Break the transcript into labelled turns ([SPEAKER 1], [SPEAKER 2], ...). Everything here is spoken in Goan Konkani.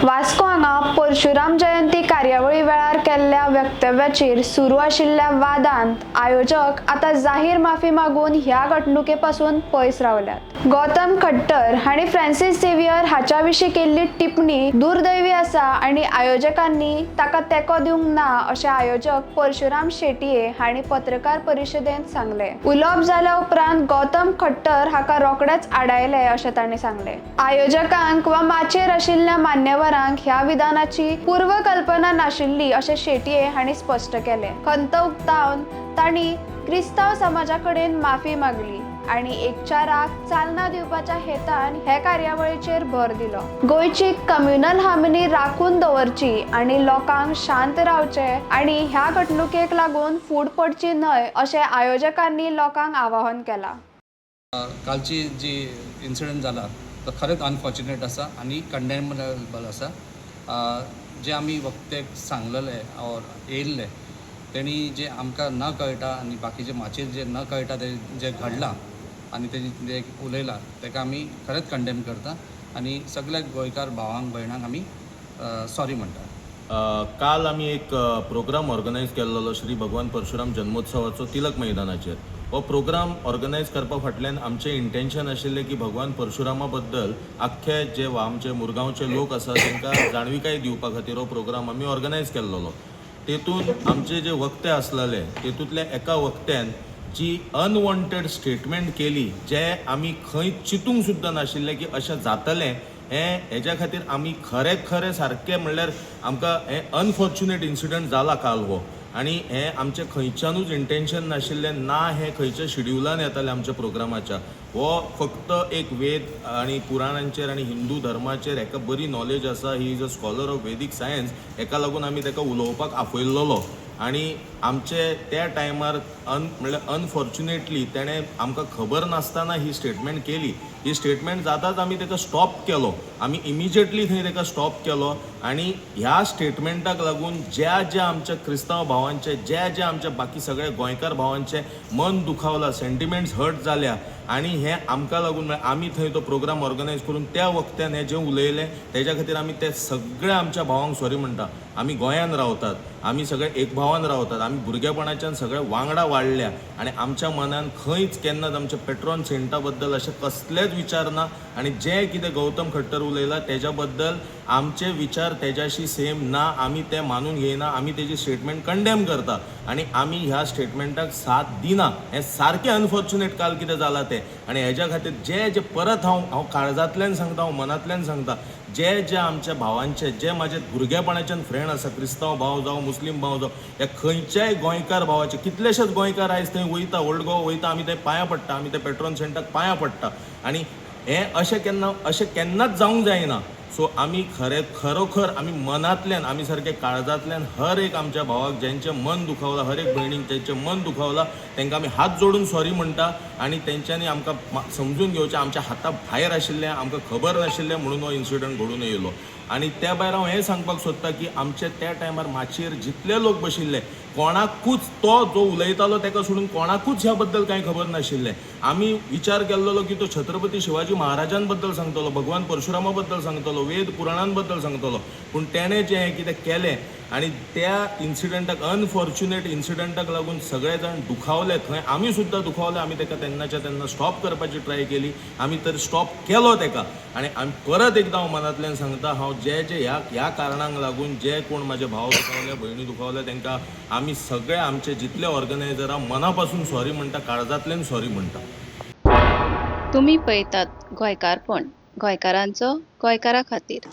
[SPEAKER 1] वास्को हांगा परशुराम जयंती कार्यावळी वेळार केल्ल्या वक्तव्याचेर सुरू आशिल्ल्या वादांत आयोजक आतां जाहीर माफी मागून ह्या घडणुके पासून पयस रावल्यात. गौतम खट्टर हांणी फ्रांसीस झेवियर हाच्या विशीं केल्ली टिप्पणी दुर्दैवी आसा आनी आयोजकांनी ताका तेंको दिवंक ना अशें आयोजक परशुराम शेटये हांणी पत्रकार परिशदेंत सांगलें. उलोवप जाल्या उपरांत गौतम खट्टर हाका रोखडेच आडायले अशें तांणी सांगलें. आयोजकांक वा माचयेर आशिल्ल्या मान्यवरांक ह्या विधानाची पूर्वकल्पना नाशिल्ली अशें शेटये हांणी स्पश्ट केलें. खंत उक्तावन तांणी क्रिस्तांव समाजा कडेन माफी मागली आनी एकचाराक चालना दिवपाच्या हेतान हे कार्यावळीचेर भर दिलो. गोंयची कम्युनल हार्मनी राखून दवरची आनी लोकांक शांत रावचें आनी ह्या घडणुकेक लागून फूट पडची न्हय अशें आयोजकांनी लोकांक आवाहन केलां.
[SPEAKER 2] कालची जी इन्सिडंट जाला तो खरेंच अनफॉर्च्युनेट आसा आनी कंडेमेबल आसा. जे आमी वक्तेक सांगलेले ऑर येयल्ले, तेणी जे आमकां न कळटा आनी बाकीचे माचयेर जे न कळटा ते जे घडलां आनी तेणी जे उलयलां, ताका आमी खरेंच कंडेम करता आनी सगल्या गोंयकार भावांक भयणांक आमी सॉरी म्हणटा.
[SPEAKER 3] काल आमी एक प्रोग्राम ऑर्गनायज केल्लो श्री भगवान परशुराम जन्मोत्सवाचो तिलक मैदानाचेर. हो प्रोग्राम ऑर्गनायज करपा फाटल्यान आमचें इंटेन्शन आशिल्लें की भगवान परशुरामा बद्दल आख्खे जे आमचे मुरगांवचे लोक आसा, तांकां जाणविकाय दिवपा खातीर हो प्रोग्राम आमी ऑर्गनायज केल्लो. तेतून आमचे जे वक्ते आसलेले, तेतूंतल्या एका वक्त्यान जी अनवॉन्टेड स्टेटमेंट केली, जे आमी खंय चिंतूंक सुद्दां नाशिल्लें की अशें जातलें हें, हेज्या खातीर आमी खरें खरें सारकें म्हणल्यार आमकां हें अनफॉर्च्युनेट इन्सिडंट जाला काल हो आनी हें आमचें खंयच्यानूच इंटेन्शन नाशिल्लें ना. हें खंयच्या शेड्युलान येतालें आमच्या प्रोग्रामाच्या. हो फक्त एक वेद आनी पुराणांचेर आनी हिंदू धर्माचेर हेका बरी नॉलेज आसा. He is a scholar of Vedic science. हेका लागून आमी ताका उलोवपाक आपयल्लो आनी आमचे त्या टायमार म्हणल्यार अनफॉर्च्युनेटली तेणें आमकां खबर नासतना ही स्टेटमेंट केली. ही स्टेटमेंट जाताच आमी ताका स्टॉप केलो. आमी इमिजिएटली थंय ताका स्टॉप केलो आनी ह्या स्टेटमेंटाक लागून ज्या ज्या आमच्या क्रिस्तांव भावांचे, ज्या ज्या आमच्या बाकी सगळे गोंयकार भावांचे मन दुखावला, सेंटिमेंट्स हर्ट जाल्या आनी हें आमकां लागून, म्हळ्यार आमी थंय तो प्रोग्राम ऑर्गनायज करून त्या वक्त्यान हें जें उलयलें, तेज्या खातीर आमी ते सगळ्या आमच्या भावांक सॉरी म्हणटा. आमी गोंयान रावतात, आमी सगळे एक भावान रावतात, आमी भुरगेपणाच्यान सगळे वांगडा वाडल्या आनी आमच्या मनान खंयच केन्नाच आमच्या पेट्रॉन सेंटा बद्दल अशें कसलेच विचार ना. आनी जे कितें गौतम खट्टर उलयला, तेज्या बद्दल आमचे विचार तेज्याशी सेम ना. आमी ते मानून घेयना. आमी तेजी स्टेटमेंट कंडेम करता आनी आमी ह्या स्टेटमेंटाक साथ दिना. हें सारकें अनफॉर्च्युनेट काल कितें जालां तें. आनी हेज्या खातीर जे जे परत हांव काळजांतल्यान सांगता, हांव मनांतल्यान सांगता, जे जे आमच्या भावांचे, जे म्हाजे भुरगेपणाच्यान फ्रेंड आसा, क्रिस्तांव भाव जावं, मुस्लीम भाव जावं, ह्या खंयच्याय गोंयकार भावाचे, कितलेशेच गोंयकार आयज थंय वयता, ओल्ड गोवा वयता, आमी थंय पांयां पडटा, आमी ते पेट्रॉन सेंटाक पांयां पडटा आनी हें अशें केन्ना, अशें केन्नाच जावंक जायना. सो आमी खरे खरोखर आमी मनांतल्यान, आमी सारके काळजांतल्यान हर एक आमच्या भावाक ज्यांचें मन दुखावलां, हर एक भयणीक ज्यांचें मन दुखावलां, तांकां आमी हात जोडून सॉरी म्हणटा आनी तेंच्यांनी आमकां समजून घेवचें. आमच्या हाता भायर आशिल्लें, आमकां खबर नाशिल्लें म्हणून हो इन्सिडंट घडून येयलो. आनी त्या भायर हांव हें सांगपाक सोदता की आमचे त्या टायमार माचयेर जितले लोक बशिल्ले, कोणाकूच तो जो उलयतालो ताका सोडून कोणाकूच ह्या बद्दल कांय खबर नाशिल्लें. आमी विचार केल्लो की तो छत्रपती शिवाजी महाराजां बद्दल सांगतलो, भगवान परशुरामा बद्दल सांगतलो, वेद पुराणां बद्दल सांगतलो, पूण तेणें जें हें कितें केलें आनी त्या इन्सिडंटाक, अनफॉर्च्युनेट इन्सिडंटाक लागून सगळे जाण दुखावले थंय. आमी सुद्दां दुखावले. आमी ताका तेन्नाच्या तेन्ना स्टॉप करपाची ट्राय केली. आमी तर स्टॉप केलो ताका. आनी आमी परत एकदां हांव मनांतल्यान सांगता, हांव जे जे ह्या ह्या कारणांक लागून जे कोण म्हाजे भाव दुखावले, भयणी दुखावले, तांकां आमी सगळे आमचे जितले ऑर्गनायझरां मना पासून सॉरी म्हणटा, काळजांतल्यान सॉरी म्हणटा.
[SPEAKER 4] तुमी पळयतात गोंयकारपण, गोंयकारांचो गोंयकारा खातीर.